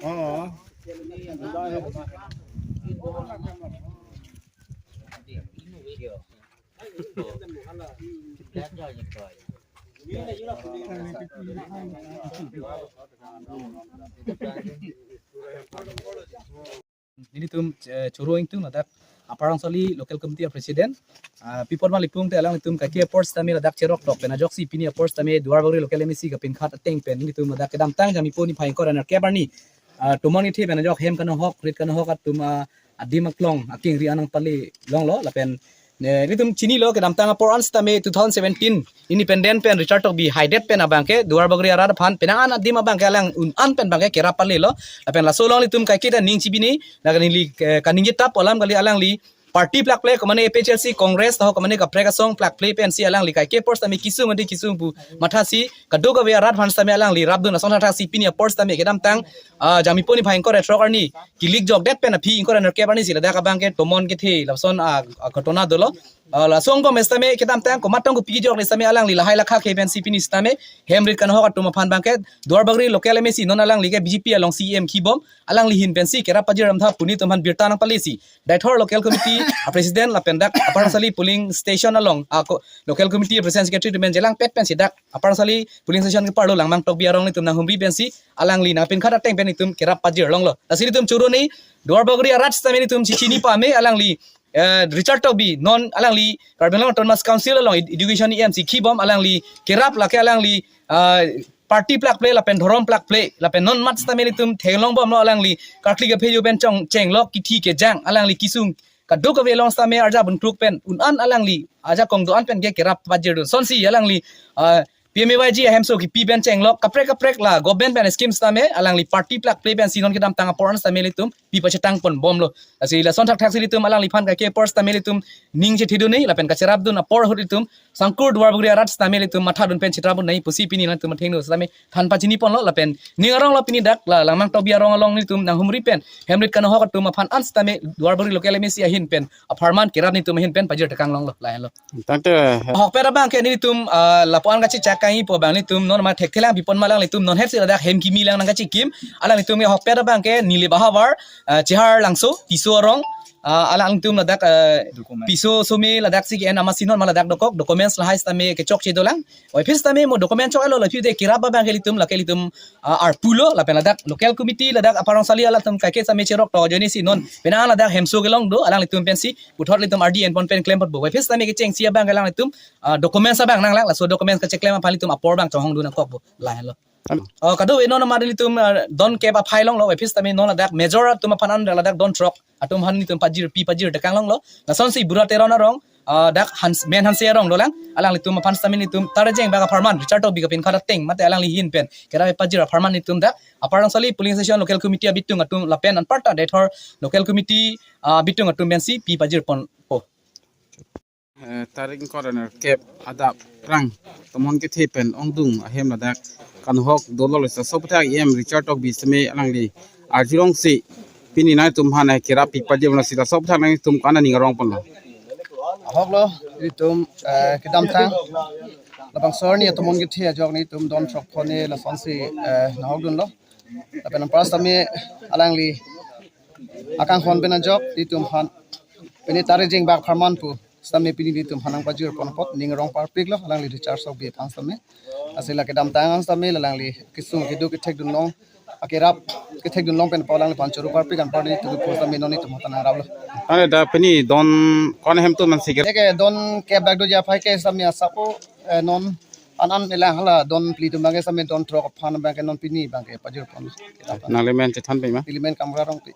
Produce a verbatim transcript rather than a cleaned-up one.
Oh. Nelitum, eh, choro ingtung ladak Upper Rangsoli Local Committee a President. Ah, pi apot ma lipung te alanglitum kaike apor sitame ladak cherok tok pen ajoksi pini apor sitame Duarbagori Local M A C kapinkhat ateng pen nelitum ladak kedamtang Jamipo niphai ingkoi ra nerkep arni, ah, tomon kethe pen ajok hem kanohok, rit kanohok atum, ah, adim aklong akengri an nangpale longlo lapen, eh, nelitum chinilo kedamtang apor an sitame two thousand seventeen independent pen Richard Tokbi haidet pen abangke Duarbagori arat aphan penang an adim abangke alang un an pen abangke kerap palelo lapen laso along nelitum kaike ta ning chibini laga neli, eh, kaningje tap alam kali alangli party plakple komane A P H L C Congress taho komane kaprek asong plakple pensi alangli kaike apor sitame kesung adi kesung pu mathasi kadokave arat aphan sitame alangli rapdun ason thakthaksi pini apor sitame kedamtang, ah, Jamipo niphai ingkoi ra throk arni kilik jokdet pen aphi ingkoi ra nerkep arni si ladak abangke tomon kethe lason, ah, ah, ghotona dolo. Ah, laso angbong sitame kedamtang komat tong kopi kejokle sitame alangli lahai lakha ke pensi pini sitame hem rit kanohok atum aphan abangke Duarbagori Local M A C non alangli ke B J P along C E M kibom alangli ahin pensi kerap pajir damtha pu nelitum aphan birta nangpalesi Deithor Local Committee a President lapen dak Upper Rangsoli Polling Station along ako Local Committee President Secretary atum pen chelangpet pensi dak Upper Rangsoli Polling Station keparlo Langmang Tokbi arong nelitum nanghumri pensi alangli nangpinkhat ateng pen nelitum kerap pajir longlo. Lasi nelitum choro ni Duarbagori arat sitame nelitum chichini pame alangli, eh, Richard Tokbi non alangli Karbi Anglong Autonomous Council along ed- Education E M si kibom alangli kerap lake alangli, ah, party plakple lapen dhorom plakple lapen non mat sitame nelitum theklong bomlo alangli karkli kaphejo pen chong chenglok kithi kejang alangli kesung kadokave along sitame arja buntruk pen un an alangli ajakong do an pen ke kerap pajirdun sonsi alangli, ah, P M A Y G ahemso kipi pen chenglok kaprek kaprek la government pen scheme sitame alangli party plakple pensi non kedamtang apor an sitame nelitum pi pachetang pon bomlo. Lasi lason thakthaksi nelitum alangliphan kaike apor sitame nelitum ning chethidun ni lapen kacherapdun apor ahut nelitum sangkur Duarbagori arat sitame nelitum mathadun pen chetrapdun nai pusi pini nangtum athengno sitame than pachini ponlo lapen ning aronglo pini dak la Langmang Tokbi arong along nelitum nanghumri pen hem rit kanohok atum aphan an sitame Duarbagori Local M A C ahin pen apharman kerap nelitum ahin pen pajir tekang longlo lahenlo. Tangte ahokpet abangke nelitum, ah, lapu-an kachechak kangji pu abang nelitum non ma thekthelang pipon ma alanglitum non hetsi ladak hem kimi lang nangkachikim alanglitum ahokpet abangke Nilip ahavar, ah, Chehar Langso Tisso arong, ah, alanglitum ladak, ah, Document. Piso some ladak si ke-en amatsi non ma ladak dokok documents lahai sitame kechokche dolang. Oi phis tame mo document chok alo lapu te kerap abangke nelitum lake nelitum, ah, arpulo lapen ladak Local Committee ladak Upper Rangsoli alangtum kaike sitame cherok tok ajoine si non penang ladak hemso kelong do alanglitum pensi puthot nelitum ardi enpon pen klem pot bo. Oi phis tame kechengsi abangke alanglitum, ah, documents abang nanglang laso documents kacheklem aphan nelitum apor abang chonghongdun nangkok bo lahenlo. Oh, kadokave non amar nelitum, ah, don kep aphai longlo oi phis tame non ladak major atum aphan an ladak don throk atum aphan nelitum pajir pi pajir tekang longlo. Lasonsi Bura Teron arong, ah, dak Hans, Men Hanse arong dolang. Alanglitum aphan sitame nelitum tarjeng bak apharman Richard Tokbi kapinkhat ateng mate alangli ahin pen kerap pajir apharman nelitum dak Upper Rangsoli Polling Station Local Committee abitung atum lapen anparta Deithor Local Committee, ah, abitung atum pensi pi pajir ponpo. Eh, tarik ingkoi ra nerkep adap rang tomon kethe pen ongdung ahem ladak kanohok dolo laso aputhak E M Richard Tokbi sitame alangli arjulongsi pini nangtum aphan kerap pi pajir lasi laso aputhak nangtum ko-an aning arong ponlo? Ahoklo, nelitum, eh, kedamtang labangso arni tomon kethe ajok nelitum don throk phone lasonsi, eh, nahokdunlo. Lapen anpar sitame alangli akanghon pen ajok nelitum aphan pini tarjeng bak apharman pu sitame pini nelitum aphan nangpajir pon apot ning arong parpiklo alangli Richard Tokbi aphan sitame. Lasi la kedamtang an sitame alangli kesung kedo kethekdun long, akerap kethekdun long pen pa alangliphan choro parpik anpar nelitum apor sitame non nelitum aphan nangraplo. Ane dak pini don ko-an ahem tun man si ke? Eke don kep bak doji aphai ke sitame asap o, eh, non an an melang hala don phli atum abangke sitame don throk aphan abangke non pini abangke pajir pon. Nanglimen chethan pe ma? Nelimen Kamra Rongpi.